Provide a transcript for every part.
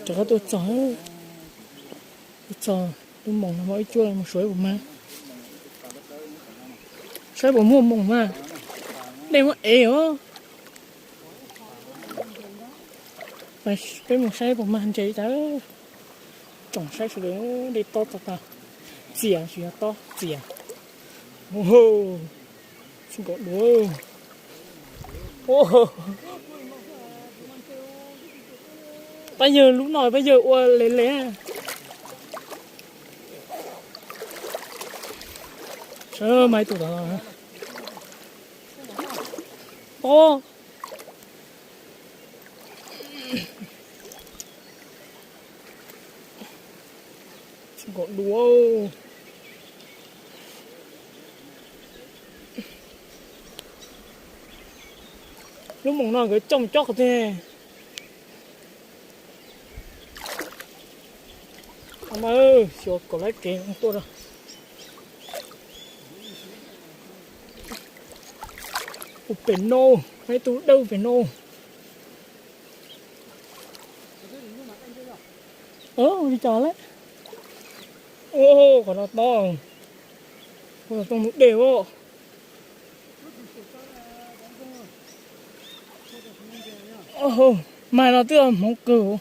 Rov qab tuaj txog, tuaj txog lub moos no, ib cuab mus suav ib puas mag, saib puas muaj moos mas. Dej muab ev os. Peb mus saib puas mag ntses tas. Tsoom saib sawv daws, dej tob tag tag, txias tsis yog tob, txias. Tsis nkaum dua. Pab yawg lub no pab yawg ua le le. Sawv mas ib tug tod. Tob. Tsis nkaum dua. Lub moos no nkawd coj mus cob qhov twg? Mas xyuas kom lab kev tuaj rau. Ua pem no, ib tug dawb pem no. Li cas lawm? Qhov no tob, ua xov tooj mus dej os. Mas no twb hmoov kawg.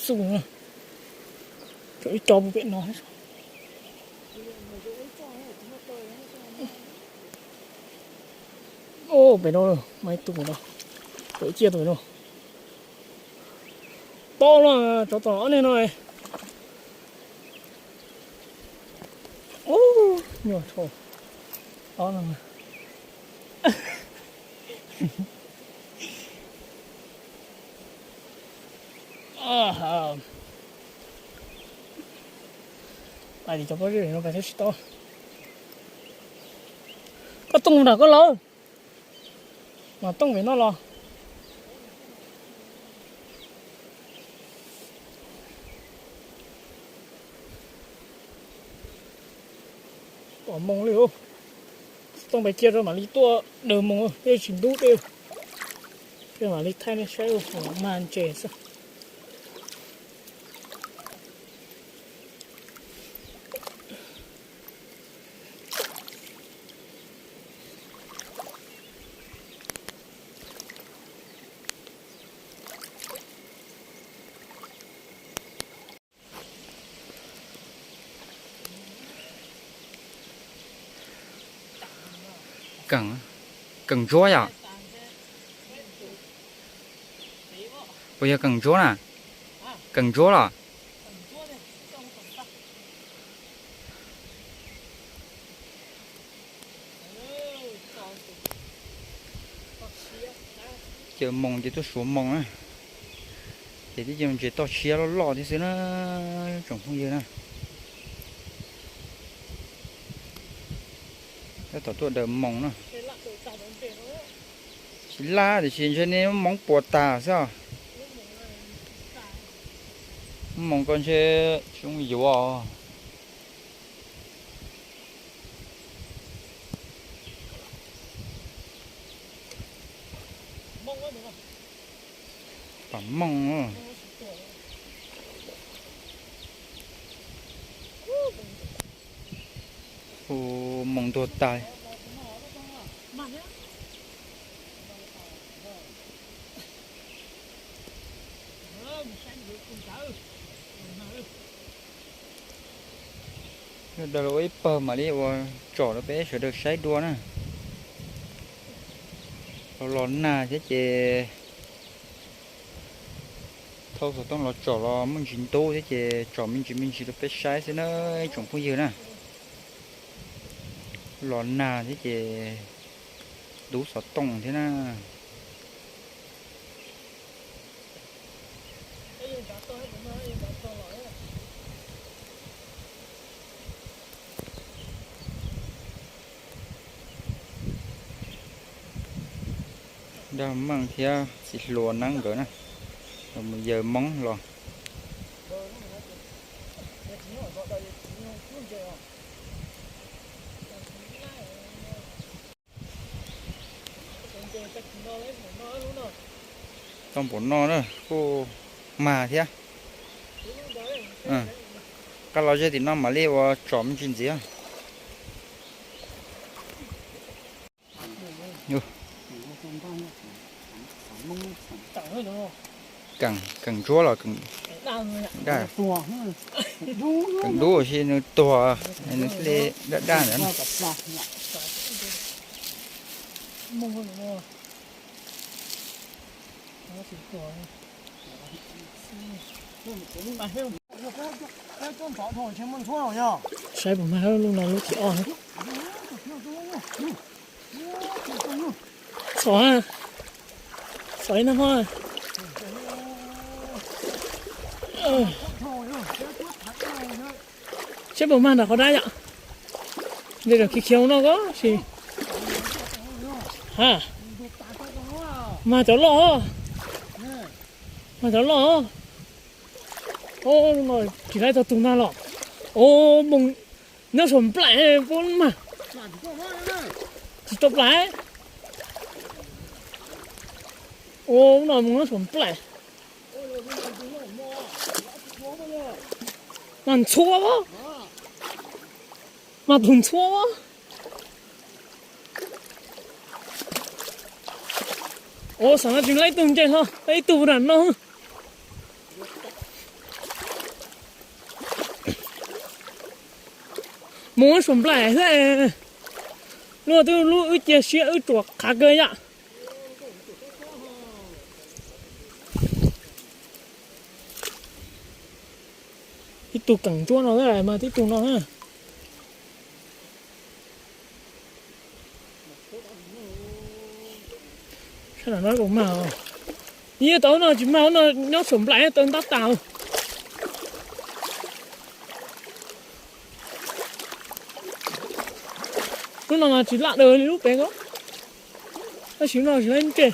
Xu, ib co pem no. Pem no, mas ib tug pem no. Tob no, tsov tom ob niag no. Nyuaj dhau. Tob no. Pais tim cov pob zeb no pais thiab tsis tau. Koj tooj nram koj lawm. Mas tooj pem no los. Pom moos li. Tooj pais cia rau mam li tuaj daws moos, tej tsis ntub tej. Tej mam li thaij nej saib ua mag ntses xwb. Keem ntsuab yom? Puas yog keem ntsuab na? Keem ntsuab los? Caw moos ces tuaj suav moos na. Ces twb cia ntses toj tshiab loj loj thiab xwb na, tsoom phooj ywg na. Tab tom tuaj daws moos na. Tsis laj tiam sis ntshe nej moos puas tas xwb os. Moos ko ntshe tsis zoo yuav. Pam moos. Hu, moos ntuag tas. Daws los ua ib pawg mam li ua tsom rau peb sawv daws saib dua na. Los los nag thiab ces thauj xov tooj los tsom los muaj ntsis ntub thiab ces tsom me ntsis me ntsis rau peb saib xwb na, tsoom phooj ywg na. Los nag thiab ces ntub xov tooj thiab na. Dag Meej thiab txiv hluas Neeb nkawd na, los mus yawg Moob los. Tau npaum no na kuj mag thiab. Qab los zej tim no mam li ua tsom me ntsis ntxiv. Keem, keem ntsuab los keem daj? Keem dub si nws tuag, nws thiaj li daj daj ntawd na. Saib puas mag lub no lub thib ob. Txom, txom ib no ho. Saib puas mag nram qhov dab yom. Ntawm khiav khiav no ko si. Ha, mag cov loj, mag cov loj. Tsis laib tau tus ntag los. Os, moos nyob saum nplaim puab mag. Tsis tau nplaim. Ua no moos nyob saum nplaim. Mag ntxhua, mag tus ntxhua. Ua xav no tsis laib tug nce hlo, ib tug nram no. Moos nyob saum nplaim xwb. Lub twb lub wb cia siab wb tsuas qhav kawg yom. Ib tug keem ntsuab no mas tib tug no. Sab no puas mag? Yeej tau no tsis mag no, nyob saum nplaim tau ntab tas. Lub no mas tsis laj daws li lub pem ko. Tab sis no tsis laib nce.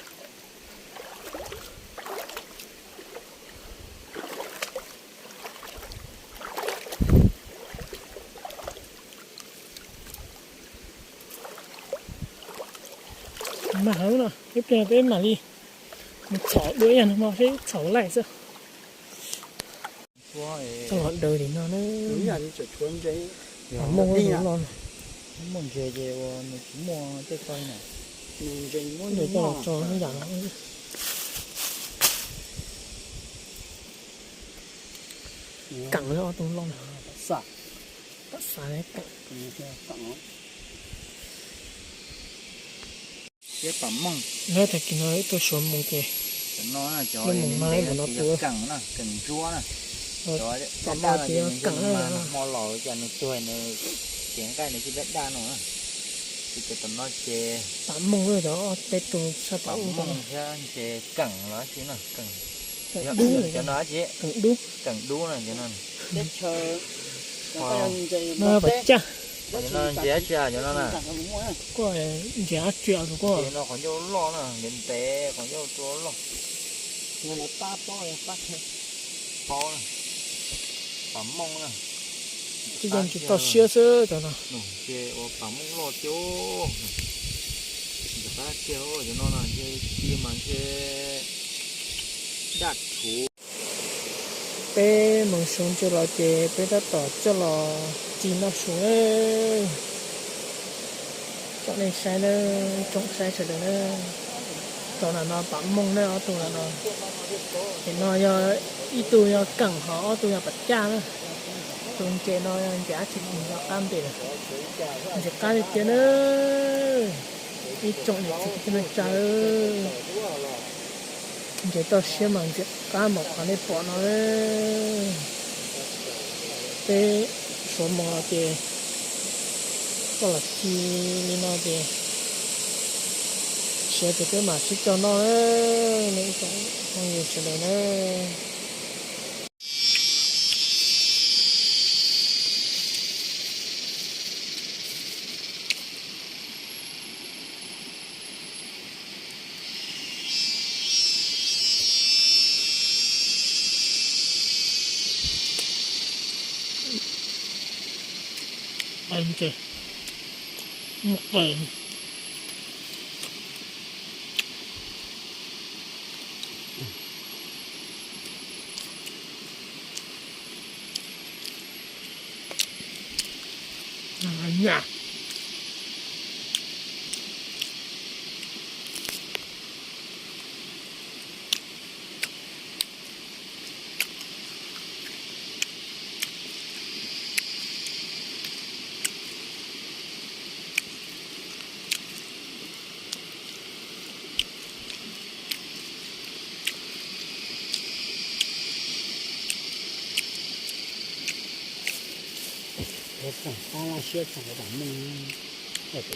Mag no, ib pliag peb mam li mus txhom dua ib yam no seb txhom laij xwb. Txoj los daws li no na. Muaj ntses ces ua nws tsis muaj tej ko na. Nws tso tso ib yam no. Keem ob tug loj. Tab xav keem. Peb pam mooj. Nyob tag kis no ib tug suav moos ces cov no cov moos mas ntev no ces yog keem na, keem ntsuab na. Cov daj daj no ces nws yog nws mas nws hmo laus cas nws tuag nws cev nqaij nws thiaj daj daj no na. Ces cov tom no ces pam mooj, cov peb tug sab tom pam mooj thiab ces keem los dab tsi na, keem. Cov no dab tsi? Keem dub na cov no. Pam caj. Cov no ntses dab tsi cov no na? Kuj ntses dab tsi tus kuj. Ces no qhov ncauj loj na, ntev ntev qhov ncauj tua loj. Paub na, pam mooj na. Tsis yog ntses toj siab xwb cov no. Ces ua pam mooj loj tiag. Ntses qab tiag cov no na, ntshe ci mas ntshe daj rhuv. Peb moos suav ntses los ces peb tab tom coj los ci noj su na. Tsom nej saib na, tsoom saib sawv daws na. Cov no no pam mooj na, ob tug no no. Ces no yog ib tug yog keem ho ob tug yog pam caj na. Tus ntses no yog ntses dab tsi, tus no qab npem lawm. Ntses qab tiag tiag na. Ib tsoom niam txiv kwv tij neej tsa, ntses toj siab mas ntses qab npaum qhov nej pom no. Peb suav moos los ces koj los ci li no ces siav ces peb mam sib coj noj na, nej ib tsoom phooj ywg sawv daws na. Qab ntses, muaj qawg. Nyaj.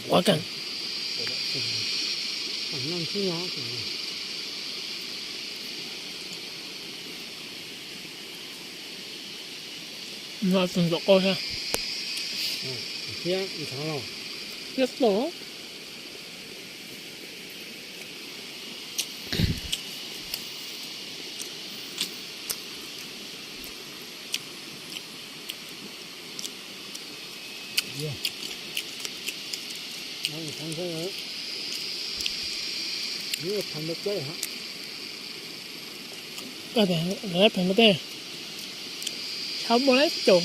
Ua kas. No tus ntxuav qau thiab. Thiab los. Pheej ntau tej, tshab muaj lab caum.